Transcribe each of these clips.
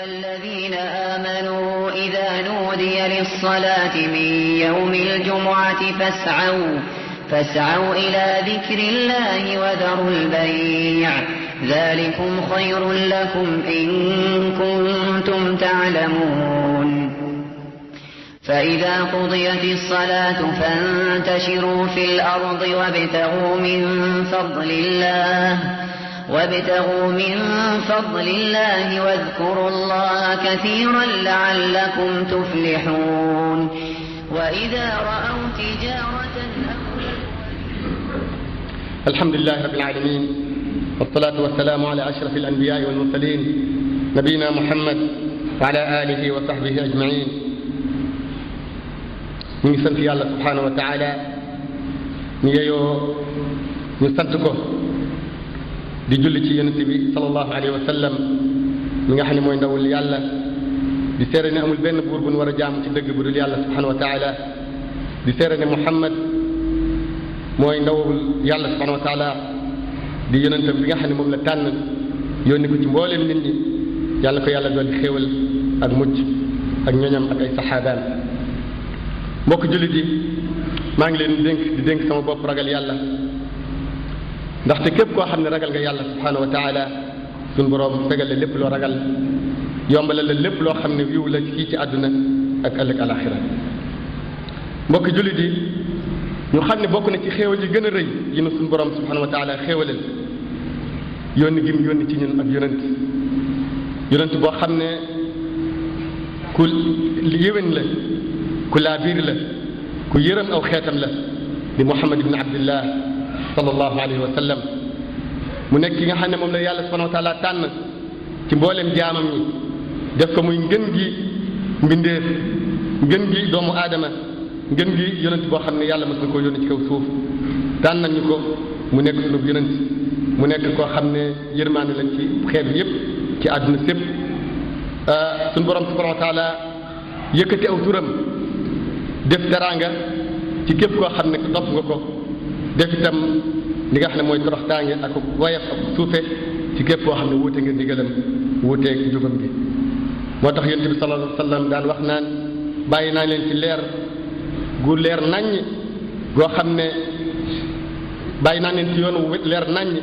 أيها الذين آمنوا إذا نودي للصلاة من يوم الجمعة فاسعوا إلى ذكر الله وذروا البيع ذلكم خير لكم إن كنتم تعلمون فإذا قضيت الصلاة فانتشروا في الأرض وابتغوا من فضل الله واذكروا الله كثيرا لعلكم تفلحون وإذا رأوا تجارة الحمد لله رب العالمين والصلاة والسلام على أشرف الأنبياء والمرسلين نبينا محمد وعلى آله وصحبه أجمعين ñu ngi sant yàlla subhanahu wa taala ñu yeyoo ñu sant ko di julli ci yonent bi sallallahu alayhi wa sallam mi nga xam ne mooy ndawul yàlla di seere ne amul benn buur bu ñu war a jaamu ci dëgg bu dul yàlla subhanahu wa taala di seere ne Muhammad mooy ndawul yàlla subhanahu wa taala di yonentam bi nga xam ne moom la tànn yónni ko ci mbooleem nit ñi yàlla ko yàlla dolli xéewal ak mucc ak ñoñam ak ay saxaabaan mbokk jullit yi maa ngi leen di dénk sama bopp ragal yàlla ndaxte képp koo xam ne ragal nga yàlla subhanahu wa taala suñ boroom fegal la lépp loo ragal yombalal la lépp loo xam ne wiw la fii ci àdduna ak ëllëg alaxira mbokk jullit yi ñu xam ne bokk na ci xéewal yi gën a rëy yi nu suñ boroom subhanahu wa taala xéewalal yónni gi mu yónni ci ñun ak yonent boo xam ne ku yéwén la ku laabiir la ku yërëm aw xeetam la di Muhammad ibn Abdillah sallallahu alayhi wa sallam mu nekk ki nga xam ne moom la yàlla subhanahu wa taala tànn ci mbooleem jaamam ñi def ko muy ngën gi mbindeef ngën gi doomu aadama ngën gi yonent boo xam ne yàlla mas na koo yónni ci kaw suuf tànn nañu ko mu nekk sunu yonent mu nekk koo xam ne yërmaande lañ ci xeet bi yépp ci àdduna sépp suñu borom subhanahu wa taala yëkkati aw turam def teraanga ci képp koo xam ne topp nga ko def itam li nga xam ne mooy toroxtaange ak woyof ak suufe ci képp koo xam ne wuute nga ndigalam wuuteeg njubam bi moo tax yonent bi sallallahu alayhi wa sallam daan wax naan bàyyi naa leen ci leer gu leer naññ goo xam ne bàyyi naa leen ci yoon wu leer naññ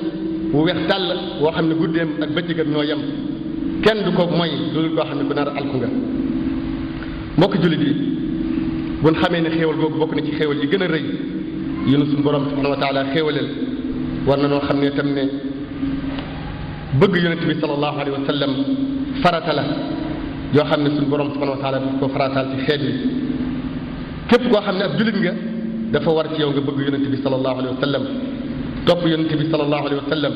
wu weex tàll woo xam ne guddeem ak bëccëgam ñoo yem kenn du ko moy loolu koo xam ne ku nar alku nga mbokk jullit yi bu ñu xamee ne xéewal googu bokk na ci xéewal yi gën a rëy yi nu suñu borom subhanahu wa taala xéewaleel war na noo xam ne tam ne bëgg yonent bi sallallahu alayhi wa sallam farata la yoo xam ne suñu borom subhanahu wa taala daf ko farataal ci xeet yi képp koo xam ne ab jullit nga dafa war ci yow nga bëgg yonent bi sallallahu alayhi wa sallam topp yonent bi sallallahu alayhi wa sallam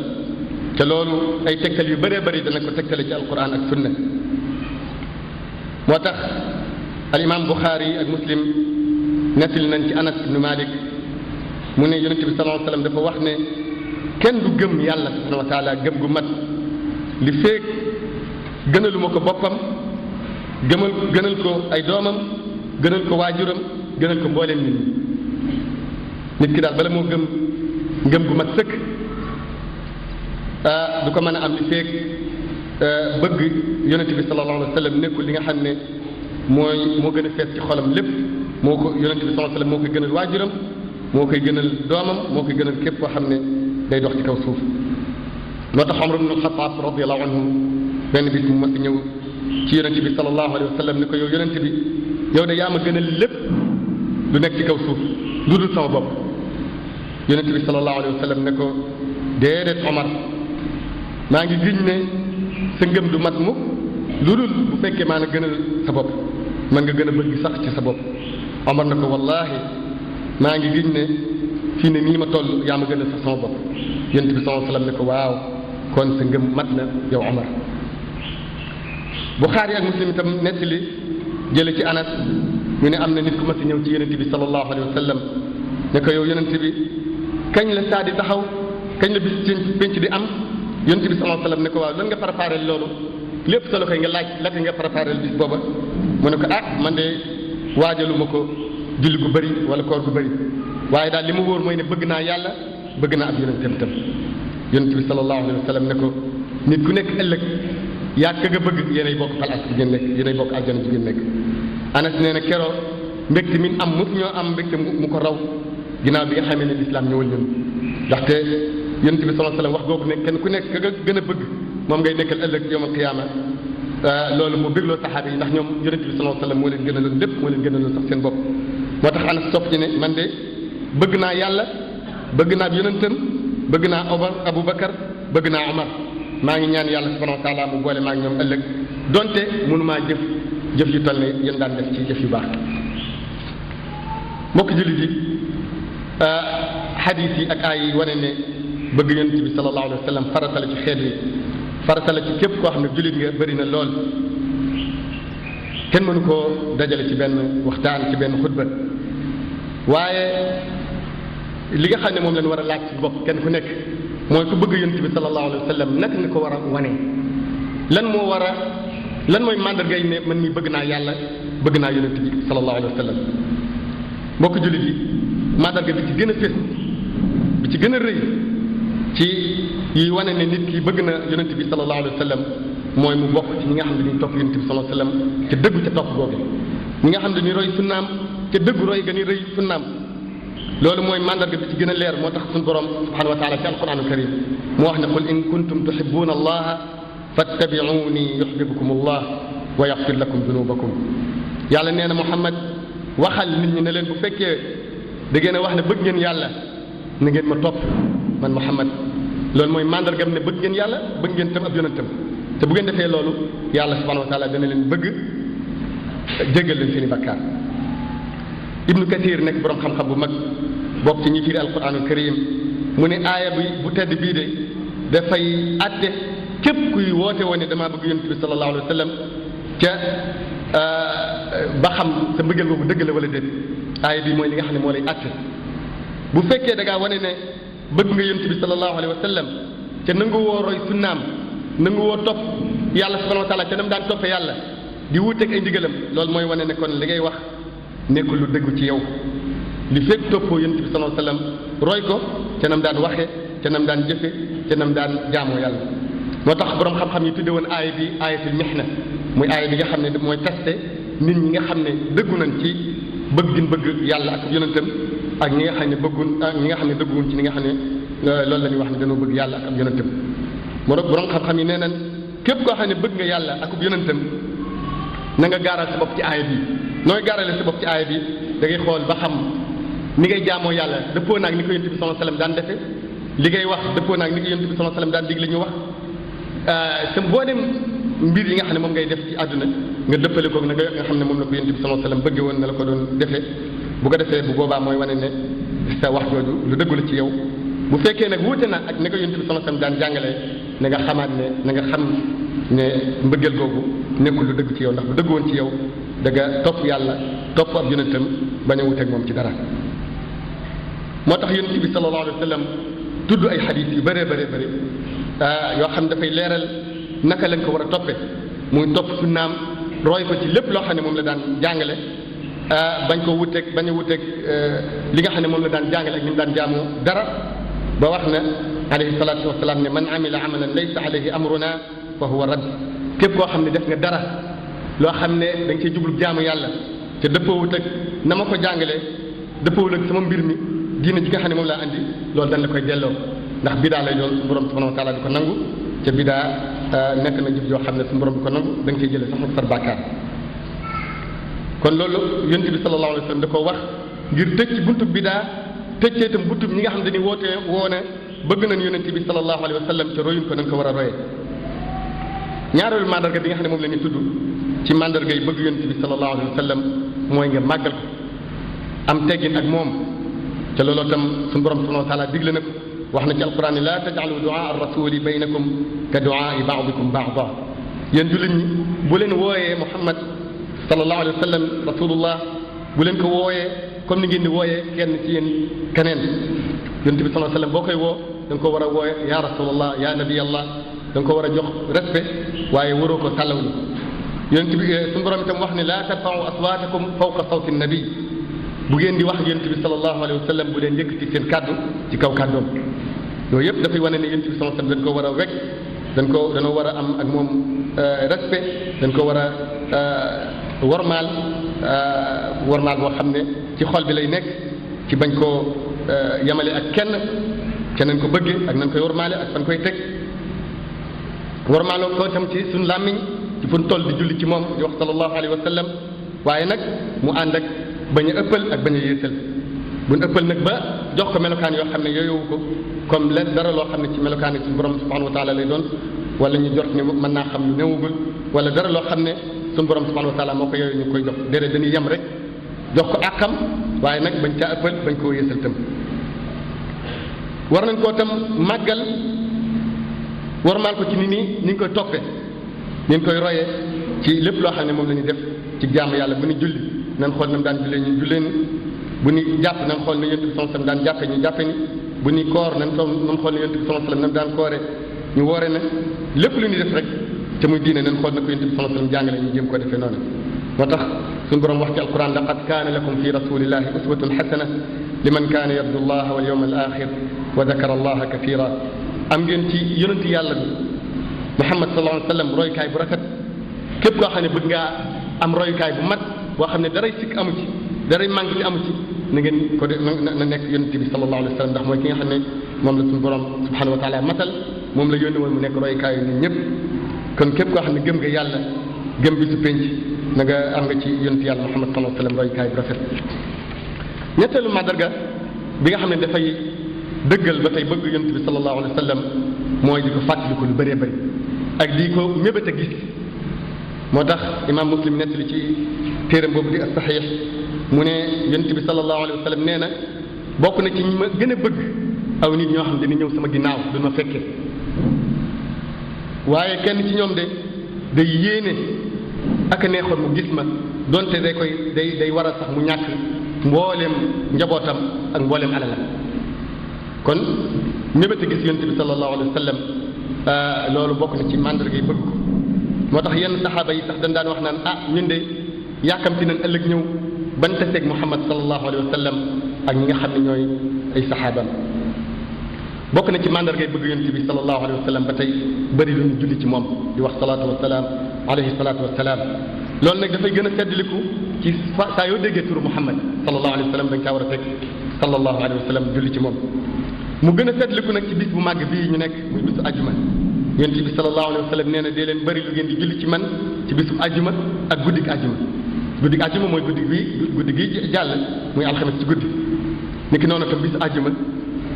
te loolu ay tegtal yu bëree bëri dana ko tegtale ci alquran ak sunna moo tax al imam Bukhari ak Muslim nettali nañ ci Anas ibn Malik mu ne yonent bi sallallahu alayhi wa sallam dafa wax ne kenn du gëm yàlla subhanahu wa taala gëm gu mat li feek gënaluma ko boppam gënal ko ay doomam gënal ko waajuram gënal ko mbooleem nit ñi nit ki daal bala moo gëm ngëm gu mat sëkk du ko mën a am li feek bëgg yonent bi sallallahu alayhi wa sallam nekkul li nga xam ne moo gën a fees ci xolam lépp moo ko yonent bi sallallahu alayhi wa sallam moo koy gënal waajuram moo koy gënal doomam moo koy gënal képp koo xam ne day dox ci kaw suuf moo tax Umar ibn Xattaab radiyallahu anhu benn bis mu mas a ñëw ci yonent bi sallallahu alayhi wa sallam ni ko yow yonent bi yow de yaa ma gënal lépp lu nekk ci kaw suuf lu dul sama bopp yonent bi sallallahu alayhi wa sallam ne ko déedéet Omar maa ngi giñ ne sa ngëm du mat mukk lu dul bu fekkee maa na gënal sa bopp man nga gën a bëgg sax ci sa bopp Omar na ko wallaahi maa ngi giñ ne fii ne nii ma toll yaa ma gënal sax sama bopp yonent bi sallallahu alayhi wa sallam ne ko waaw kon sa ngëm mat na yow Omar Buxaari ak Muslim itam nettali jële ci Anas ñu ne am na nit ku ma si ñëw ci yonent bi sallallahu alayhi wa sallam ne ko yow yonent bi kañ la saa di taxaw kañ la bis ci penc di am yonent bi sallallahu alayhi wa sallam ne ko waaw lan nga préparé loolu lépp solo koy nga laaj laka nga préparé bis booba mu ne ko man de waajaluma ko julli gu bëri wala koor gu bëri waaye daal li mu wóor mooy ne bëgg naa yàlla bëgg naa ab yonentam tam yonent bi sallallahu alayhi wa sallam ne ko nit ku nekk ëllëg yaa ka nga bëgg yéenay bokk palaas bi ngeen nekk yéenay bokk aljana bi ngeen nekk. Anas nee na keroog mbégte min am mosu ñoo am mbégte mu ko raw ginnaaw bi nga xamee ne lislaam ñëwal ñun ndaxte yonent bi sallallahu alayhi wasallam wax googu ne kenn ku nekk ka nga gën a bëgg moom ngay nekkal ëllëg yawmal qiyaama loolu mu bégloo saxaaba yi ndax ñoom yonent bi sallallahu alayhi wasallam moo leen gënaloon lépp moo leen gënaloon sax seen bopp. moo tax Anas sopp ci ne man de bëgg naa yàlla bëgg naa yonentam bëgg naa Abubakar bëgg naa Omar maa ngi ñaan yàlla subhanahu wa taala mu boole maa ngi ñoom ëllëg donte mënumaa jëf yu toll ne yéen daan def ci jëf yu baax. mbokk jullit yi xadiis yi ak aay yi wane ne bëgg yonent bi sallallahu alayhi wa sallam farata la ci xeet wi farata la ci képp koo xam ne jullit nga bëri na lool kenn mënu koo dajale ci benn waxtaan ci benn xutba waaye li nga xam ne moom lañ war a laaj ci bopp kenn ku nekk mooy ku bëgg yonent bi sallallahu alayhi wa sallam naka nga ko war a wane lan mooy màndargay ne man mi bëgg naa yàlla bëgg naa yonent bi sallallahu alayhi wa sallam mbokk jullit yi màndarga bi ci gën a fés bi ci gën a rëy ci yi wane ne nit ki bëgg na yonent bi sallallahu alayhi wa sallam mooy mu bokk ci ñi nga xam ne dañuy topp yonent bi sallallahu alayhi wa sallam te dëggu ca topp googu ñi nga xam ne dañuy roy sunnaam te dëggu roy gën a rëy sunnaam loolu mooy mandarga bi ci gën a leer moo tax suñu borom subhanahu wa taala ci alquranul karim mu wax ne qul in kuntum tuhibbuna allaha fattabi'uni yuhibbukum allah wa yaghfir lakum dunubakum yàlla nee na Muhammad waxal nit ñi ne leen bu fekkee da ngeen a wax ne bëgg ngeen yàlla na ngeen ma topp man Muhammad loolu mooy mandargam ne bëgg ngeen yàlla bëgg ngeen tam ab yonentam te bu ngeen defee loolu yàlla subhanahu wa taala dana leen bëgg jéggal leen seen i bakkaar. Ibnu Kathir nekk borom xam-xam bu mag bokk ci ñi firi alquranul karim mu ne aaya bi bu tedd bii de dafay àtte képp kuy woote woon ne damaa bëgg yonent bi sallallahu alayhi wa sallam ca ba xam sa mbëggeel boobu dëgg la wala déet aaya bi mooy li nga xam ne moo lay àtte bu fekkee da ngaa wane ne bëgg nga yonent bi sallallahu alayhi wa sallam ca nangu woo roy sunnaam nangu woo topp yàlla subhanahu wa taala ca nam daan toppe yàlla di wuuteeg ay ndigalam loolu mooy wane ne kon li ngay wax nekkul lu dëggu ci yow li fekk toppoo yonent bi sallallahu alayhi wa sallam roy ko ca nam daan waxe ca nam daan jëfe ca nam daan jaamoo yàlla moo tax borom xam-xam yi tudde woon aaya bi aayatul mihna muy aaya bi nga xam ne mooy testé nit ñi nga xam ne dëggu nañ ci bëgg gin bëgg yàlla ak yonentam ak ñi nga xam ne bëggun ak ñi nga xam ne dëgguwuñ ci ñi nga xam ne loolu la ñuy wax ne dañoo bëgg yàlla ak ab yonentam moo tax borom xam-xam yi nee nañ képp koo xam ne bëgg nga yàlla ak ab yonentam na nga gaaral sa bopp ci aaya bi nooy gaarale sa bopp ci aaya bi da ngay xool ba xam ni ngay jaamoo yàlla dëppoo naag ni ko yonent bi sallallahu alayhi wasallam daan defe li ngay wax dëppoo naag ni ko yonent bi sallallahu alayhi wasallam daan digle ñu wax te boo dem mbir yi nga xam ne moom ngay def ci àdduna nga dëppale ko na nga xam ne moom la ko yonent bi sallallahu alayhi wasallam bëgge woon na la ko doon defee bu ko defee bu boobaa mooy wane ne sa wax jooju lu dëggu la ci yow bu fekkee nag wuute na ak ni ko yonent bi sallallahu alayhi wasallam daan jàngalee na nga xamaat ne na nga xam ne mbëggeel googu nekkul lu dëgg ci yow ndax bu dëgg woon ci yow da nga topp yàlla topp ab yonentam bañ a wuteeg moom ci dara moo tax yonent bi sallallahu alayhi wa sallam tudd ay xadiis yu bëree bëri yoo xam dafay leeral naka lañ ko war a toppee muy topp sunnaam roy ko ci lépp loo xam ne moom la daan jàngale bañ ko wuteeg bañ a wuteeg li nga xam ne moom la daan jàngale ak ni mu daan jaamoo dara ba wax na alayhi salaatu wasalaam ne man amila amalan laysa alayhi amruna fa huwa radd képp koo xam ne def nga dara loo xam ne da nga cee jublu jaamu yàlla te dëppoowut ak na ma ko jàngalee dëppoowul ak sama mbir mi diina ji nga xam ne moom laa andi loolu dañ la koy delloo ndax bidaa lay doon suñu borom subhanahu wa taala di ko nangu te bidaa nekk na jëf joo xam ne suñu borom di ko nangu da nga cey jëlee sax ak far bàkkaar kon loolu yonent bi sallallahu alayhi wa sallam da koo wax ngir tëj ci buntu bidaa tëj ci itam buntu ñi nga xam ne dañuy wootee woone bëgg nañ yonent bi sallallahu alayhi wa sallam te royuñ ko nañ ko war a royee ñaareelu mandarga bi nga xam ne moom la ñuy tudd ci mandarga yi bëgg yonent bi sallallahu alayhi wa sallam mooy nga màggal ko am teggin ak moom te looloo tam suñu borom subhanahu wa taala digle na ko wax na ci alquran la taj'alu du'a ar-rasuli baynakum ka du'a'i ba'dikum ba'da yéen jullit ñi bu leen wooyee Muhammad sallallahu alayhi wa sallam rasulullah bu leen ko wooyee comme ni ngeen di wooyee kenn ci yéen keneen yonent bi sallallahu alayhi wa sallam boo koy woo da nga ko war a wooye ya rasulallah ya nabiyallah da nga ko war a jox respect waaye waroo ko sàllawlu yonent bi suñu borom itam wax ne la tarfa'u aswatakum fawqa sawti nabi bu ngeen di wax yonent bi sallallahu alayhi wa sallam bu leen yëkkati seen kàddu ci kaw kàddoom yooyu yëpp dafay wane ne yonent bi sallallahu alayhi wa sallam dañ ko war a wekk dañoo war a am ak moom respect dañ ko war a wormaal boo xam ne ci xol bi lay nekk ci bañ koo yemale ak kenn ca nañ ko bëggee ak nañ koy wormaale ak fan koy teg wormaaloo ko itam ci suñu làmmiñ ci fu ñu toll di julli ci moom di wax sallallahu alayhi wa sallam waaye nag mu ànd ak bañ a ëppal ak bañ a yéesal bu ñu ëppal nag ba jox ko melokaan yoo xam ne yooyowu ko comme leen dara loo xam ne ci melokaan yi suñu borom subhanahu wa taala lay doon wala ñu jot ne mën naa xam lu néewugul wala dara loo xam ne suñu borom subhanahu wa taala moo ko yooyu ñu koy jox déedéet dañuy yem rek jox ko àqam waaye nag bañ caa ëppal bañ koo yéesal tam war nañ koo tam màggal warmaal ko ci ni nii ni ñu koy toppee ni ñu koy royee ci lépp loo xam ne moom la ñuy def ci jaamu yàlla bu ñu julli nañ xool nam daan jullee ñu jullee ni bu ñu jàpp nañ xool ne yonent bi sallallahu alayhi wasallam daan jàppe ñu jàppe ni bu ñu koor nañ xool ne yonent bi sallallahu alayhi wasallam nam daan koore ñu woore na lépp lu ñuy def rek te muy diine nañ xool na ko yonent bi sallallahu alayhi wasallam jàngale ñu jéem ko defee noonu moo tax suñu borom wax ci alquran laqad kaana lakum fi rasulillahi uswatun hasana liman kaana yarju allaha wal yawma al axir wa dakara allaha kathira am ngeen ci yonent yàlla bi Muhammad sallallahu alayhi wa sallam royukaay bu rafet képp koo xam ne bëgg ngaa am royukaay bu mat boo xam ne daray sikk amu ci daray manque ci amu ci na ngeen ko de na nekk yonent bi sallallahu alayhi wa sallam ndax mooy ki nga xam ne moom la suñu borom subhanahu wa taala matal moom la yónni woon mu nekk royukaay yu ñun ñëpp kon képp koo xam ne gëm nga yàlla gëm bi su penc na nga am nga ci yonent yàlla Muhammad sallallahu alayhi wa sallam royukaay bu rafet ñetteelu màndarga bi nga xam ne dafay dëggal ba tey bëgg yonent bi sallallahu alayhi wa sallam mooy di ko fàttaliku lu bëree bëri ak di ko mébét a gis moo tax imaam Muslim nettali ci téeram boobu di as-Sahih mu ne yonent bi sallallahu alayhi wa sallam nee na bokk na ci ñi ma gën a bëgg aw nit ñoo xam ne dañuy ñëw sama ginnaaw du ma fekkee waaye kenn ci ñoom de day yéene ak a neexoon mu gis ma donte day waral sax mu ñàkk mbooleem njabootam ak mbooleem alalam kon mébét a gis yonent bi sallallahu alayhi wa sallam loolu bokk na ci mandarga yi bëgg ko moo tax yenn saxaaba yi sax dañ daan wax naan ñun de yàkkamti nañ ëllëg ñëw ban taseeg Muhammad sallallahu alayhi wa sallam ak ñi nga xam ne ñooy ay saxaabam bokk na ci mandarga yi bëgg yonent bi sallallahu alayhi wa sallam ba tey bëri lu ñu julli ci moom di wax salaatu wa salaam alayhi salaatu wa salaam loolu nag dafay gën a seddliku ci saa yoo déggee turu Muhammad sallallahu alayhi wa sallam dañ kaa war a teg sallallahu alayhi wa sallam julli ci moom mu gën a seetliku nag ci bis bu màgg bii ñu nekk muy bisu ajjuma yonent bi sallallahu alayhi wa sallam nee na dee leen bëri lu ngeen di julli ci man ci bisu ajjuma ak guddik ajjuma mooy guddi gi jàll muy alxames ci guddi niki noonu tam bisu ajjuma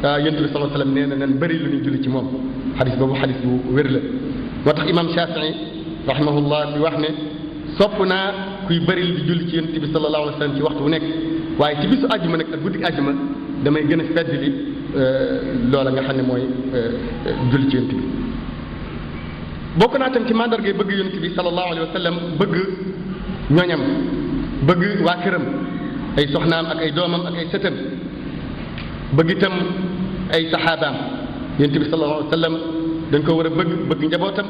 yonent bi sallallahu alayhi wa sallam nee na nan bëri lu ñuy julli ci moom xadis boobu xadis bu wér la moo tax imam Shafii rahimahullah di wax ne sopp naa kuy bëri di julli ci yonent bi sallallahu alayhi wa sallam ci waxtu bu nekk waaye ci bisu ajjuma nag ak guddik ajjuma damay gën a feddli loola nga xam ne mooy julli ci yonent bi bokk naa tam ci mandarga bëgg yonent bi sallallahu alayhi wa sallam bëgg ñoñam bëgg waa këram ay soxnaam ak ay doomam ak ay sëtam bëgg itam ay saxaabaam yonent bi sallallahu alayhi wa sallam dañ ko war a bëgg njabootam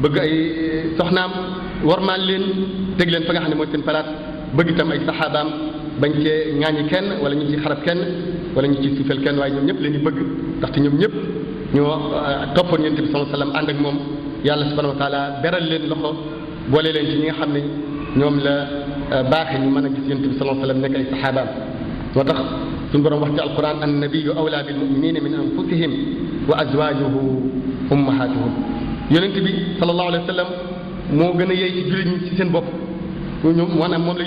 bëgg ay soxnaam warmaal leen teg leen fa nga xam ne mooy seen palaat bëgg itam ay saxaabaam bañ cee ŋaañi kenn wala ñu ci xarab kenn wala ñu ci suufeel kenn waaye ñoom ñëpp leen di bëgg ndaxte ñoom ñëpp ñoo toppoon yonent bi sallallahu alayhi wa sallam ànd ak moom yàlla subhanahu wa taala beral leen loxo boole leen ci ñi nga xam ne ñoom la baaxe ñu mën a gis yonent bi sallallahu alayhi wa sallam nekk ay saxaabaam moo tax suñu borom wax ci alquran an nabiyyu awla bil muminina min anfusihim wa azwajuhu ummahatuhum yonent bi sallallahu alayhi wa sallam moo gën a yey ci jullit ñi ci seen bopp ñoom maanaam moom la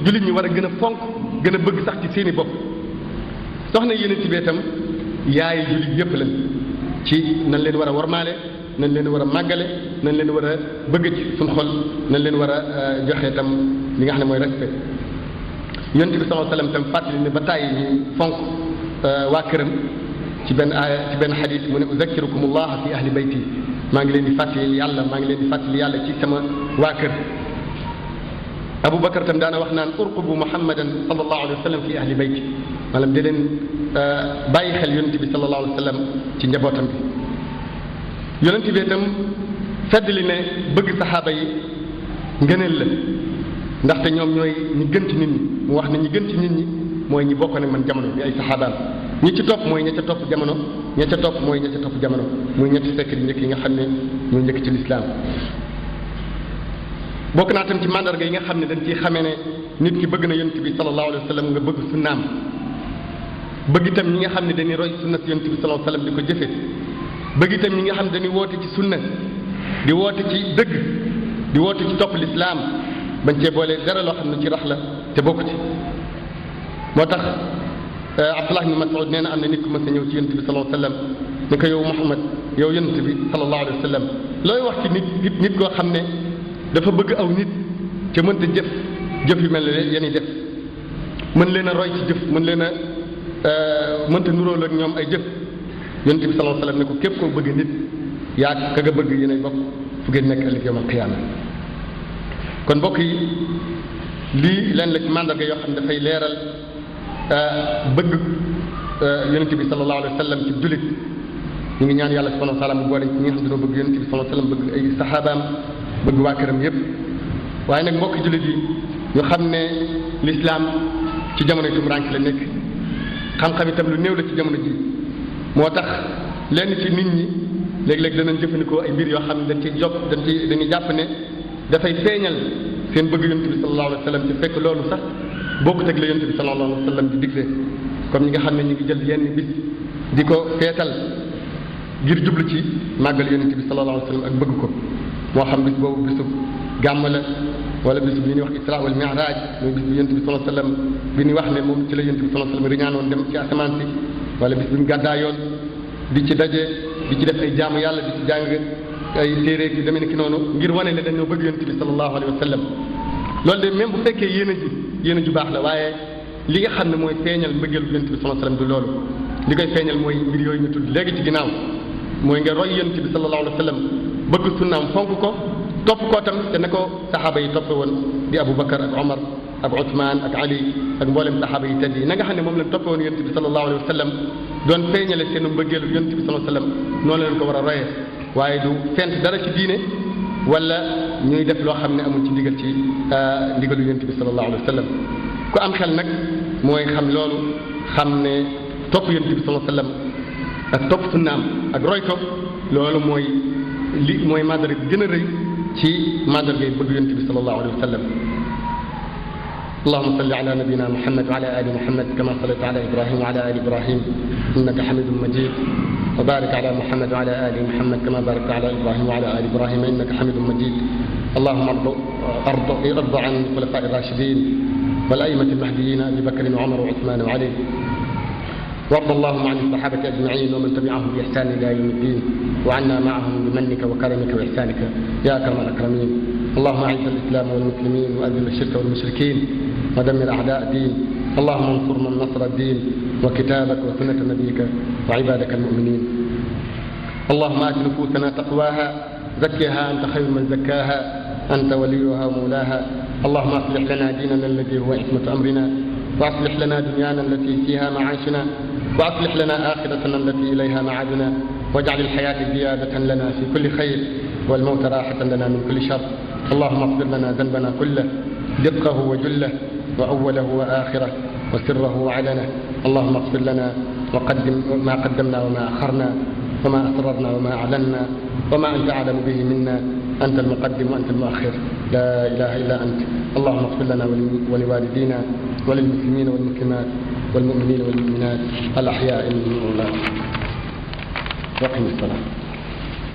jullit ñi war a gën a fonk gën a bëgg sax ci seeni bopp soxna yonent bi itam yaay jullit yépp lañ ci nañ leen war a warmaale nañ leen war a màggale nañ leen war a bëgg ci suñ xol nañ leen war a joxe itam li nga xam ne mooy respect yonent bi sallallahu alayhi wasallam itam fàttali ne ba tàyyi ñu fonk waa këram ci benn aaya ci benn xadis mu ne uzakkirukumullah fi ahli bayti maa ngi leen di fàttali yàlla ci sama waa kër Abu Bakar tam daana wax naan urqubu Muhammadan sallallahu alayhi wa sallam fi ahli bayti maanaam di leen bàyyi xel yonent bi sallallahu alayhi wa sallam ci njabootam bi yonent bi itam feddali ne bëgg saxaaba yi ngëneel la ndaxte ñoom ñooy ñi gën ci nit ñi mu wax ne ñi gën ci nit ñi mooy ñi bokk ne man jamono bi ay saxaabaam ñi ci topp mooy ña ca topp jamono ña ca topp mooy ña ca topp jamono muy ñetti sekk di njëkk yi nga xam ne ñoo njëkk ci lislaam bokk naa tam ci mandarga yi nga xam ne dañ ciy xamee ne nit ki bëgg na yonent bi sallallahu alayhi wa sallam nga bëgg sunnaam bëgg itam ñi nga xam ne dañuy roy sunna si yonent bi sallallahu alayhi wa sallam di ko jëfe bëgg itam ñi nga xam ne dañuy woote ci sunna di woote ci dëgg di woote ci topp lislaam bañ cee boole dara loo xam ne ci rax la te bokk ci moo tax Abdullah ibn Mas'ud nee na am na nit ku mës a ñëw ci yonent bi sallallahu alayhi wa sallam ni ko yow Muhammad yow yonent bi sallallahu alayhi wa sallam looy wax ci nit koo xam ne dafa bëgg aw nit ca mënta jëf yu mel ne yéen def mën leen a roy ci jëf mën leen a mënta nuróol ak ñoom ay jëf yonent bi sallallahu alayhi wa sallam ne ko képp koo bëgg nit yaa ka nga bëgg yéen ay bokk fu ngeen nekk ëllëg yawmal qiyaama kon mbokk yi lii leen la ci mandarga yoo xam ne dafay leeral bëgg yonent bi sallallahu alayhi wa sallam ci jullit ñu ngi ñaan yàlla subhanahu wa taala mu boole ñi nga xam ne dañoo bëgg yonent bi sallallahu alayhi wa sallam bëgg ay saxaabaam bëgg waa këram yépp waaye nag mbokk jullit yi ñu xam ne lislaam ci jamono tumuraanke la nekk xam-xam itam lu néew la ci jamono ji moo tax lenn ci nit ñi léeg-léeg danañ jëfandikoo ay mbir yoo xam ne dañuy jàpp ne dafay feeñal seen bëgg yonent bi sallallahu alayhi wa sallam ci fekk loolu sax bokkut ak la yonent bi sallallahu alayhi wa sallam di digle comme ñi nga xam ne ñu ngi jël yenn bis di ko feetal ngir jublu ci màggal yonent bi sallallahu alayhi wa sallam ak bëgg ko moo xam bis boobu bisub gàmm la wala bisub li ñuy wax isra wal mi'raj mooy bis bi yonent bi sallallahu alayhi wa sallam bi ñuy wax ne moom ci la yonent bi sallallahu alayhi wa sallam riñaanoon dem ci asamaan si wala bis bi mu gàddaayoon di ci daje di ci def ay jaamu yàlla di ci jàng ay téere yu demee ni ki noonu ngir wane ne dañoo bëgg yonent bi sallallahu alayhi wa sallam loolu de même bu fekkee yéen a ju baax la waaye li nga xam ne mooy feeñal mbëggeelu yonent bi sallallahu alayhi wa sallam du loolu li koy feeñal mooy mbir yooyu ñu tudd léegi ci ginnaaw mooy nga roy yonent bi sallallahu alayhi wa sallam bëgg sunnaam fonk ko topp koo tam te ne ko saxaaba yi toppe woon di Abu Bakar ak Omar ak Ousmane ak Ali ak mboolem saxaaba yi tedd yi na nga xam ne moom lañ toppe woon yonent bi sallallahu alayhi wa sallam doon feeñale seen mbëggeelu yonent bi sallallahu alayhi wa sallam noonu leen ko war a royee waaye du fent dara ci diine wala ñuy def loo xam ne amul ci ndigal ci ndigalu yonent bi sallallahu alayhi wa sallam ku am xel nag mooy xam loolu xam ne topp yonent bi sallallahu alayhi wa sallam ak topp sunnaam ak roy ko loolu mooy mandarga bi gën a rëy ci mandarga yi bëgg yonent bi sallallahu alayhi wa sallam اللهم صل على نبينا محمد وعلى ال محمد كما صليت على ابراهيم وعلى ال ابراهيم انك حميد مجيد وبارك على محمد وعلى ال محمد كما باركت على ابراهيم وعلى ال ابراهيم انك حميد مجيد اللهم ارض عن الخلفاء الراشدين والائمه المهديين ابي بكر وعمر وعثمان وعلي وارض اللهم عن الصحابه اجمعين ومن تبعهم باحسان الى يوم الدين وعنا معهم بمنك وكرمك واحسانك يا اكرم الاكرمين اللهم اعز الاسلام والمسلمين واذل الشرك والمشركين ودمر اعداء الدين اللهم انصر من نصر الدين وكتابك وسنه نبيك وعبادك المؤمنين اللهم ات نفوسنا تقواها زكها انت خير من زكاها انت وليها ومولاها اللهم اصلح لنا ديننا الذي هو عصمه امرنا واصلح لنا دنيانا التي فيها معاشنا واصلح لنا اخرتنا التي اليها معادنا واجعل الحياه زياده لنا في كل خير والموت راحه لنا من كل شر اللهم اغفر لنا ذنبنا كله دقه وجله واوله واخره وسره وعلنه اللهم اغفر لنا وقدم ما قدمنا وما اخرنا وما اسررنا وما اعلنا وما انت اعلم به منا انت المقدم وانت المؤخر لا اله الا انت اللهم اغفر لنا ولوالدينا وللمسلمين والمسلمات والمؤمنين والمؤمنات الاحياء منهم والاموات وقم الصلاه